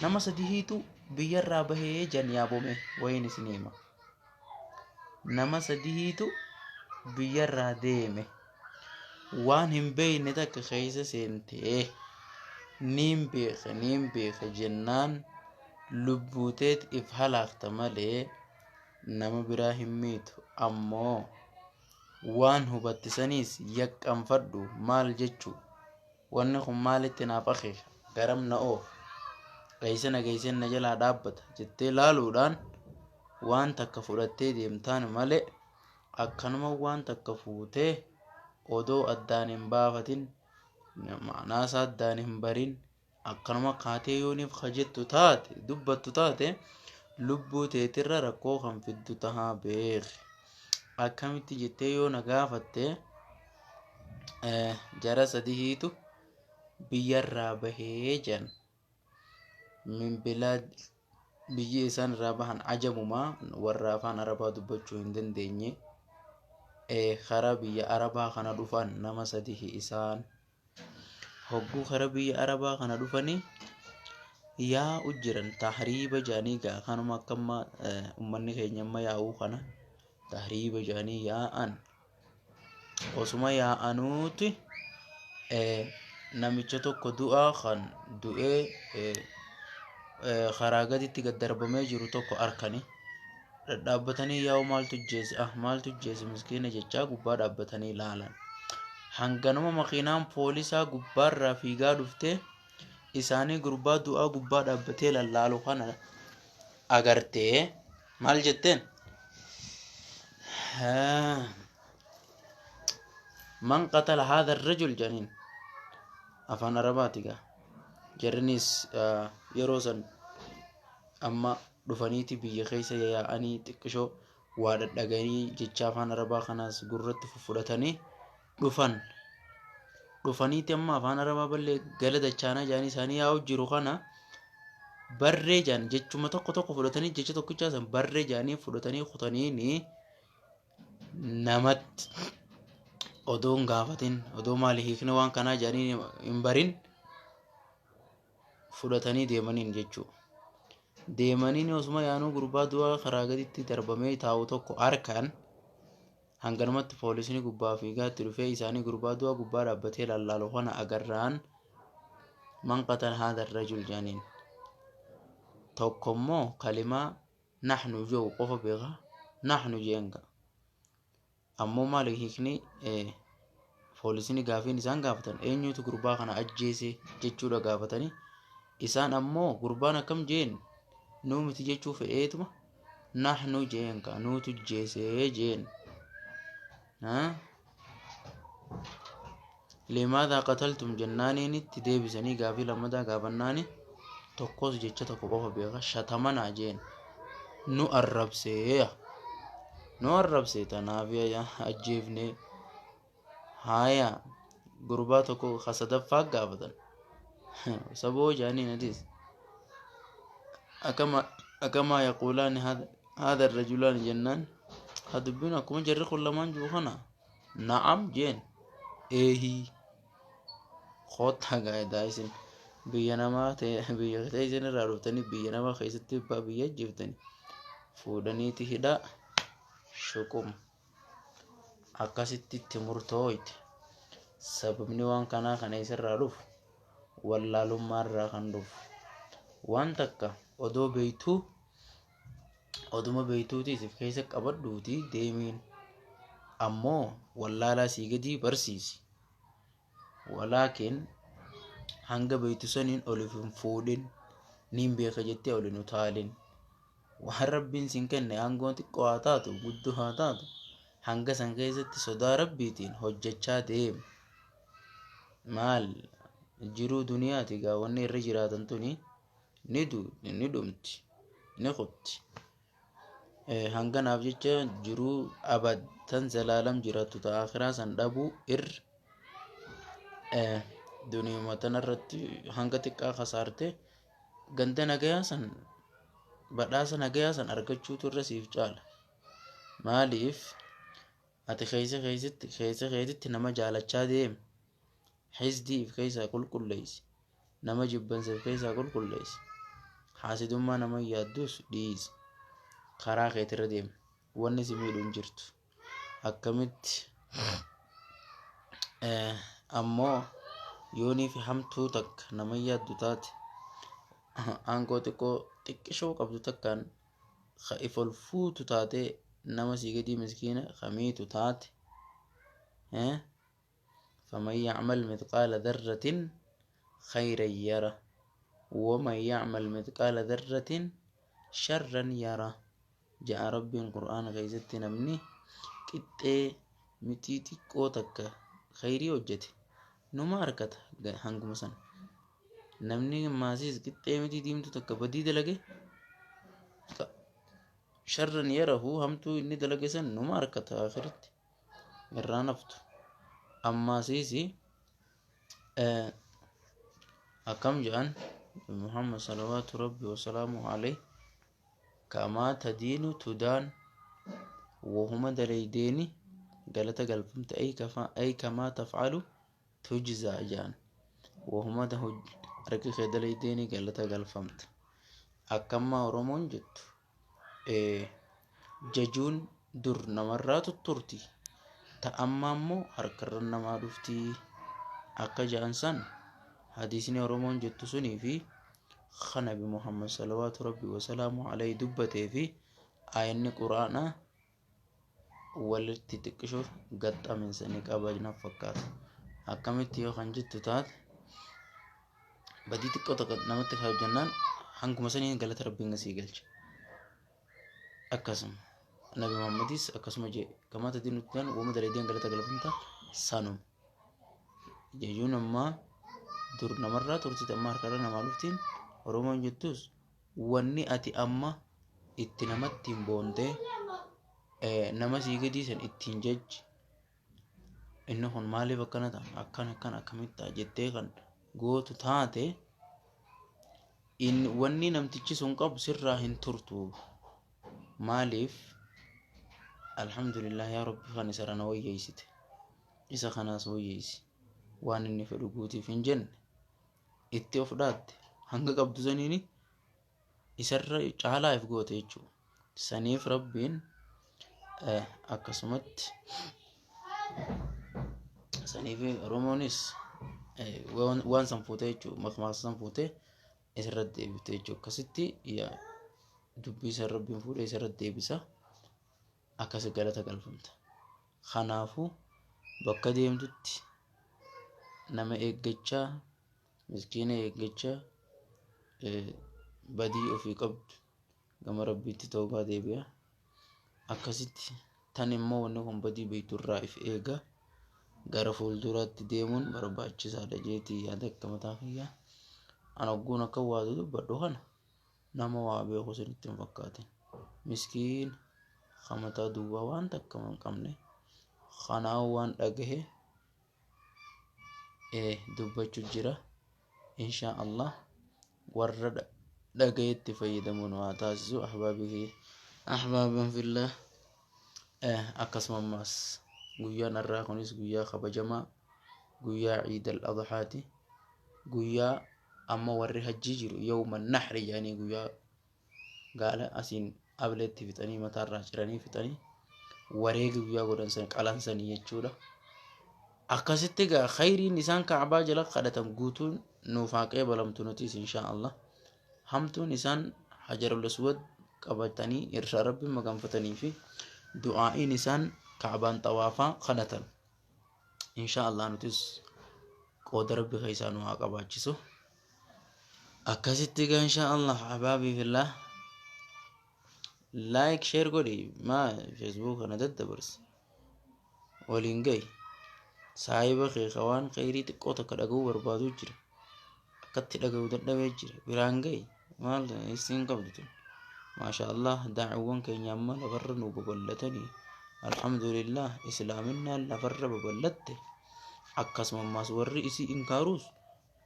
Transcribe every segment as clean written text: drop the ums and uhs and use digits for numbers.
Nama sadihiitu biyyarraa bahee jan yaabome wayin isin hima. Nama sadihiitu biyyarraa deeme. Waan hin beeyne takka keessa seentee niin beeka niin beeka jennaan lubbuuteet if halaakta malee nama biraa hin miitu. Ammoo waan hubatte saniis yaqqanfadhu maal jechuu wanni kun maalitti naaf akeeka garam na oofa eessa na geesseen na jalaa dhaabbata jettee laaluudhaan waan takka fudhattee deemtaan malee akkanuma waan takka fuutee odoo addaan hin baafatin ma'anaa isaa addaan hin barin akkanuma kaatee yooniif kajettu taate dubbattu taate lubbuu teetirra rakkoo kan fiddu tahaa beeki. Akkamitti jettee yoo na gaafatte jara sadihiitu biyyarraa bahee jedhan. Min bilaad biyyi isaan irraa bahan ajamumaa warra afaan arabaa dubbachuu hin dandeenye karaa biyya arabaa kana dhufan nama sadihi isaan hogguu karaa biyya arabaa kana dhufanii yaa'u jiran tahriiba jedhanii gaa kanuma akka amma ummanni keenya amma yaa'uu kana tahriiba jedhanii yaa'an osuma yaa'anuuti namicha tokko du'aa kan du'ee karaa gaditti gad darbamee jiru tokko arkani dhadhaabbatanii yaa'u maaltu jeesse ah maaltu jeesse miskiina jechaa gubbaa dhaabbatanii ilaalan. Hanganuma makiinaan poolisaa gubbaarraa fiigaa dhuftee isaanii gurbaa du'aa gubbaa dhaabbatee lallaalu kana agartee maal jetteen? Man qatala haadha rajul jedhaniin afaan arabaati gaa. Jarrinis yeroo san amma dhufaniiti biyya keessa yaa'anii xiqqishoo waa dhadhaganii jecha afaan arabaa kanaas gurratti fudhatanii dhufan. Dhufaniiti amma afaan arabaa ballee gala dachaanaa jedhanii isaanii yaa'u jiru kana barree jedhan jechuma tokko tokko fudhatanii jecha tokkichaa san barree jedhanii fudhatanii kutaniini namatti odoo hin gaafatin odoo maali hiikni waan kanaa jedhanii hin barin fudhatanii deemaniin jechuudha. Deemaniin osuma yaanuu gurbaa du'aa karaa gaditti darbamee taa'u tokko harkaan hanganumatti poolisni gubbaa fiigaatti dhufee isaanii gurbaa du'aa gubbaa dhaabbatee lallaalu kana agarraan man qatala haadha rajul jedhaniin. Tokko immoo kalimaa nahnu jedhu qofa beeka nahnu jeen ga'a. Ammoo maali hiikni poolisni gaafiin isaan gaafatan eenyutu gurbaa kana ajjeese jechuudha gaafatanii isaan ammoo gurbaan akkam jeen nuu miti jechuu fedheetuma nahnu jeen ka nuutu jeesee jeen. Limaadhaa qataltum jennaaniin itti deebisanii gaafii lammataa gaafannaani tokkos jecha tokko qofa beeka shatamanaa jeen nu arrabsee nu arrabsee tanaaf ajjeefne. Haaya gurbaa tokko ka sadaffaa gaafatan saboo jaaniin atis akama akamaa yaquulaani haadha rajulaani jennaan ha dubbiin akkuma jarri kun lamaan jiru kana na'am jeen eehii koottaa gaayidaa isin biyya namaa ta'e biyya ta'e isin irraa dhuftanii biyya namaa keessatti abbaa biyya ajjeeftanii fuudhaniiti hidhaa shuqum akkasitti itti murtooyte. Sababni waan kanaa kana isirraa dhufu wallaalummaa irraa kan dhufu waan takka odoo beeytuu oduma beeytuutii if keessa qabadhuutii deemiin ammoo wallaalaa sii gadii barsiisi. Walaakin hanga beeytu saniin olif hin fuudhin niin beeka jettee ol hin utaalin. Waan rabbiin siin kenne aangoon xiqqoo haa taatu guddoo haa taatu hanga san keessatti sodaa rabbiitiin hojjechaa deemi. Maal jiruu duniyaati gaa wanni irra jiraatan tuni ni ni dhumti ni kutti. Hanganaaf jecha jiruu abad tan zalaalam jiraattu ta akhiraa san dhabuu irra duniyuma tanarratti hanga xiqqaa kasaarte ganda nagayaa san badhaasa nagayaa san argachuutu irra siif caala. Maaliif ati keessa keessatti keessa keetitti nama jaalachaa deemi. Hisdii if keessaa qulqulleessi. Nama jibbansa if keessaa qulqulleessi. Haasidummaa nama yaaddus dhiisi. Karaa keetirra deemi. Wanni si miidhu hin jirtu. Akkamitti ammoo yoonii fi hamtuu takka nama yaaddu taate, aangoo xiqqoo xiqqishoo qabdu takkaan ka if ol fuutu taatee nama sii gadii miskiina kamiitu taate, faman yacmal mithqaala dharratin khayran yara waman yacmal mithqaala dharratin sharran yara ja'a Rabbiin Qur'aana keessatti. Namni qixxee mixii xiqqoo takka khayrii hojjete numa argata hanguma sana. Namni maasiis qixxee mixii diimtuu takka badii dalage sharran yarahu, hamtuu inni dalage san numa argata akhiritti, irraa naftu. Ammaasiisi akkam jedhan Muhammad salawaatu rabbi wasalaamu alayhi: kamaa tadiinu tudaan, wahuma dalaydeeni galata galfamte, ay kamaa tafcalu tujzaa jedhan. Wahuma harki kee dalaydeeni galata galfamte. Akkammaa Oromoon jettu, jajuun dur namarraa tutturti, ta amma ammoo harkarra namaa dhufti akka jedhan san, hadiisni Oromoon jettu sunii fi Nabi Muhammad salawaatu rabbi wasalaamu alayhi dubbatee fi aayanni Quraanaa walitti xiqqishoo gaxxaminsa ni qaba naaf fakkaata. Akkamitti yoo kan jettu taate, badii xiqqoo tokko namatti hojjannaan hanguma saniin galata Rabbiin sii galcha. Akkasuma Nabi Muhammadis akkasuma jee: kamaa tadiinu tudaan, wama dalaydeen galata galfamta sanuma. Jechuun ammaa dur namarraa turtite amma harkarra namaa dhuftiin. Oromoon jettus, wanni ati amma itti namatti hin boontee nama sii gadii san ittiin jajji, inni kun maaliif akkana ta'a, akkana akkana akkamitti ta'a jettee kan gootu taate, wanni namtichi sun qabu sirraa hin turtu. Maaliif? Alhamdulillah, yaa Rabbi, kan isa na wayyeessite isa kanaas wayyeessi, waan inni fedhu guutiif hin jenne, itti of dhaatte, hanga qabdu saniini isarra caalaa if goote jechuudha. Saniif Rabbiin akkasumatti, saniif Oromoonis waan san fuutee jechuudha, makmaaksa san fuutee isarratti deebifte jechuudha. Akkasitti dubbii isa Rabbiin fuudhee isarratti deebisa, akkasi galata galfamta. Kanaafuu bakka deemtutti nama eeggachaa, miskiina eeggachaa, badii ofii qabdu gama Rabbiitti tawbaa deebi'a. Akkasitti tan immoo wanni kun badii beektu irraa if eega, gara fuulduraatti deemuun barbaachisaadha jeetii yaada akka mataa kiyyaa. An hogguun akka waatu dubbadhu kana nama waa beeku sinitti hin fakkaatin. Miskiin mataa duwwaa waan takka hin qabne kanaa waan dhagahe dubbachuu jira. Insha Allah warra dhagayetti fayyadamuun waa taasisu. Ahbaabii, ahbaaban fillah, akkasuma ammaas guyyaan har'aa kunis guyyaa kabajamaa, guyyaa Ciid al Adhaati, guyyaa amma warri hajjii jiru yawma nahri jedhanii, guyyaa gaala asiin ableetti fixanii mataarraa ciranii fixanii wareega guyyaa godhan san qalansanii jechuudha. Akkasitti egaa khayriin isaan Kaabaa jala kadhatan guutuun nuuf haa qeebalamtu nutis insha Allah. Hamtuun isaan Hajarul Aswad qabatanii irraa Rabbi maganfatanii fi du'aa'iin isaan Kaabaan xawaafaa kadhatan. Insha Allah nutis qooda Rabbi keessaa nu haa qabaachisu. Akkasitti egaa insha Allah, ahbaabii fillah, like share godhi, maa Facebook kana daddabarsi, waliin gahi. Saahiba kee ka waan khayrii xiqqoo takka dhaga'uu barbaadu jira, akkatti dhaga'uu dadhabee jira, biraan gahi. Maal isiin qabdu tun? Maasha Allah, daa'awwan keenya amma lafarra nu babal'atanii, alhamdulillah, islaaminaan lafarra babal'atte. Akkasuma ammaas warri isii inkaaruus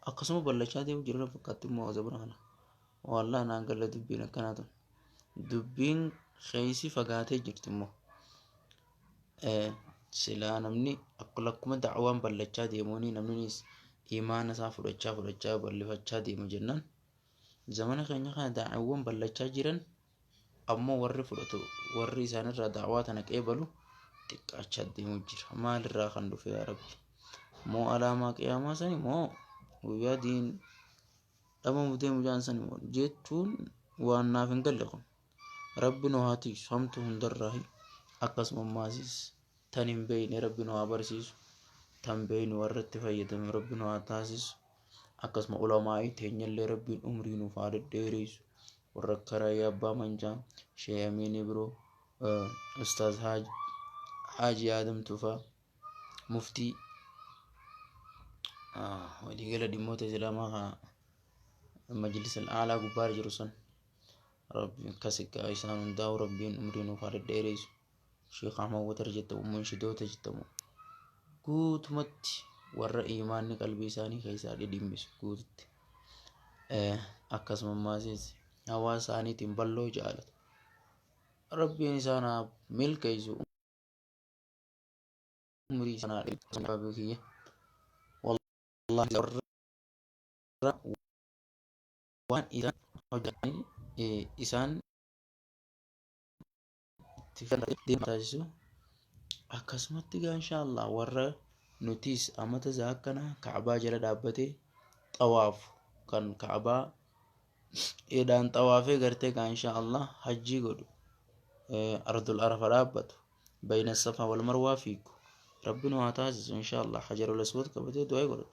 akkasuma bal'achaa deemu jira fakkaatti immoo zabana kana. Wallah naan galla, dubbiin akkanaa tun dubbiin keeysi fagaatee jirti immoo. Silaa namni akkuma da'awaan bal'achaa deemuuni namnis imaana isaa fudhachaa fudhachaa bal'ifachaa deema jennaan. Zamana keenya kana daa'iiwwan ballachaa jiran ammoo warri fudhatu warri isaanirraa daawaa tana qeebalu xiqqaachaa deemuu jira. Maalirraa kan dhufe yaa Rabbi? Moo alaamaa qiyaamaa sani moo guyyaa diin dhabamu deemu jaan sani moo jechuun waan naaf hin galle kun. Rabbi nu haa tiisu hamtu hundarraahi akkasuma ammaasiis tan hin beeyne Rabbi nu haa barsiisu tan beeynu warra itti fayyadame Rabbi nu haa taasisu akkasuma ulamaa'ii teenyallee Rabbiin umrii nuuf haa dhedheereessu warra akka Raayyaa Abbaa Mancaa Shee Amiin Ibroo Ustaaz Haaji Aadam Tufaa Muftii waliigala dhimmoota Islaamaa kana Majlis al-Aalaa gubbaa jiru san Rabbiin kasiggaa isaan hundaa'u Rabbiin umrii nuuf haa dhedheereessu. Sheekh Ahmad Watar jettamu munshidoota jettamu guutumatti warra imaanni qalbii isaanii keessaa dhidhimmisu guututti akkasuma ammaas hawaasa isaaniitiin bal'oo jaalatu. Rabbiin isaan haa milkeessu umrii isaan haa dheeressu kiyya. Wallahi warra waan isaan hojjetanii isaan itti taasisu akkasumatti gaa inshaallah warra nutis amata isaa akkana ka'abaa jala dhaabbatee xawaafu kan ka'abaa edaan xawaafee gartee gaa inshaallah hajjii godhu ardul arafa dhaabbatu bayna safa wal marwaa fiigu rabbi nu haa taasisu inshaallah hajarul aswad qabatee du'aa godhu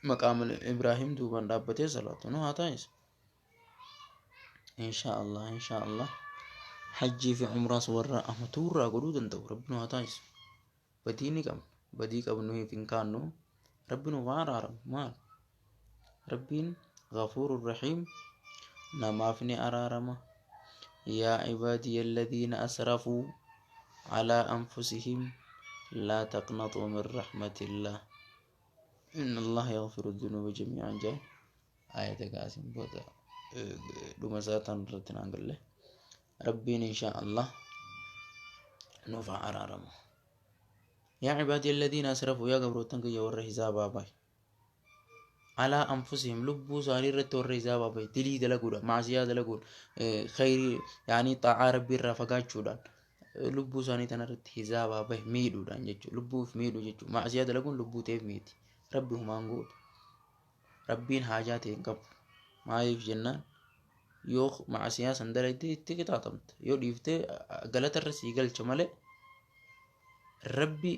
maqaamul ibraahim duubaan dhaabbatee salaatu nu haa taasisu Insha Allah insha Allah hajjii fi umraas warra amatuurraa godhuu danda'u rabbi nu haa taasisu. Badii ni qabna. Badii qabnu hin kaannu. Rabbi nu haa araaramu maal? Rabbiin ghafuurur rahiim namaaf ni araarama. Yaa cibaadiya alladhiina asrafuu alaa anfusihim laa taqnaxuu min rahmatillah. Inna Allah yaghfiru dhunuuba jamii'an jaa. Ayata gaasin booda dhuma isaa tan irratti naan galle. Rabbiin insha Allah nuuf haa araaramu. Yaa cibaadii alladhiina asrafuu yaa gabroottan kiyya warra hisaabaa baay. Alaa anfusihim lubbuu isaanii irratti warra hisaabaa baay dilii dalaguudhaan maasiyaa dalaguun khayrii yaanii xaa'aa rabbii irraa fagaachuudhaan lubbuu isaanii tana irratti hisaabaa bahe miidhuudhaan jechuudha. Lubbuuf miidhuu jechuudha. Maasiyaa dalaguun lubbuu ta'eef miiti. Rabbi humaan gootu. Rabbiin haajaa ta'e hin qabu. Maaliif jennaan yoo maasiyaa san dalagde itti qixaaxamta. Yoo dhiifte galata irra sii galcha malee Rabbi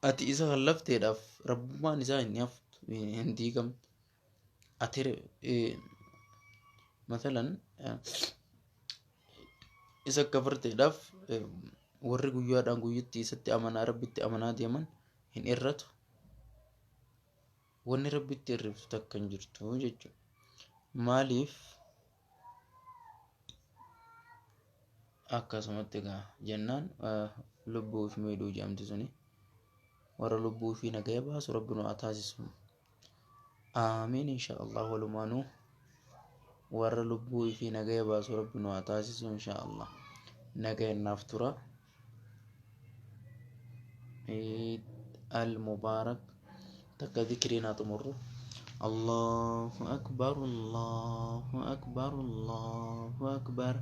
ati isa kallafteedhaaf rabbummaan isaa hin haftu hin diigamtu. Ati masalan isa kafarteedhaaf warri guyyaadhaan guyyatti isatti amanaa rabbitti amanaa deeman hin irratu. Wanni rabbitti irriftu takka hin jirtu jechuudha. Maaliif akkasumatti egaa jennaan lubbuu fi miidhuu jedhamti suni warra lubbuu fi nagaya baasu rabbi nu haa taasisu. Aamiin insha Allah walumaanuu warra lubbuu fi nagaya baasu rabbi nu haa taasisu insha Allah. Nagaya naaf tura. Eid al Mubarak takka zikriin haa xumurru. Allahu akbar Allahu akbar Allahu akbar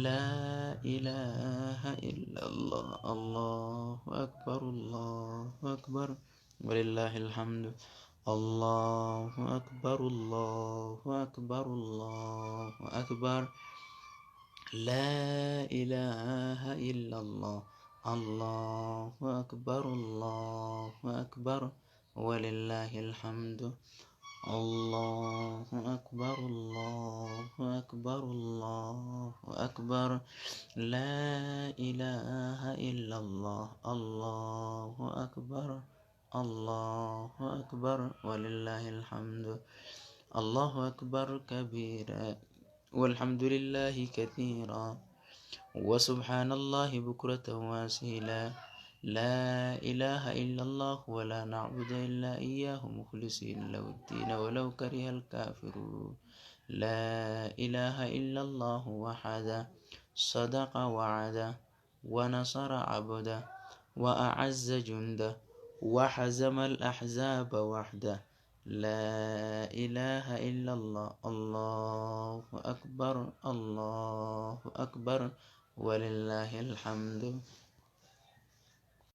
laa ilaaha illallah Allahu akbar Allahu akbar walillahil hamdu Allahu akbar Allahu akbar Allahu akbar laa ilaaha illallah Allahu akbar Allahu akbar walillahil hamdu Allahu akbar Allahu akbar Allahu akbar laa ilaaha illallah Allahu akbar Allahu akbar walillahil hamdu Allahu akbar kabiira walhamdulillahi kathiira وسبحان الله بكرة وأصيلا لا إله إلا الله ولا نعبد إلا إياه مخلصين له الدين ولو كره الكافرون لا إله إلا الله وحده صدق وعده ونصر عبده وأعز جنده وحزم الأحزاب وحده. Laa ilaaha illallah, Allahu akbar, Allahu akbar, walillahil hamdu.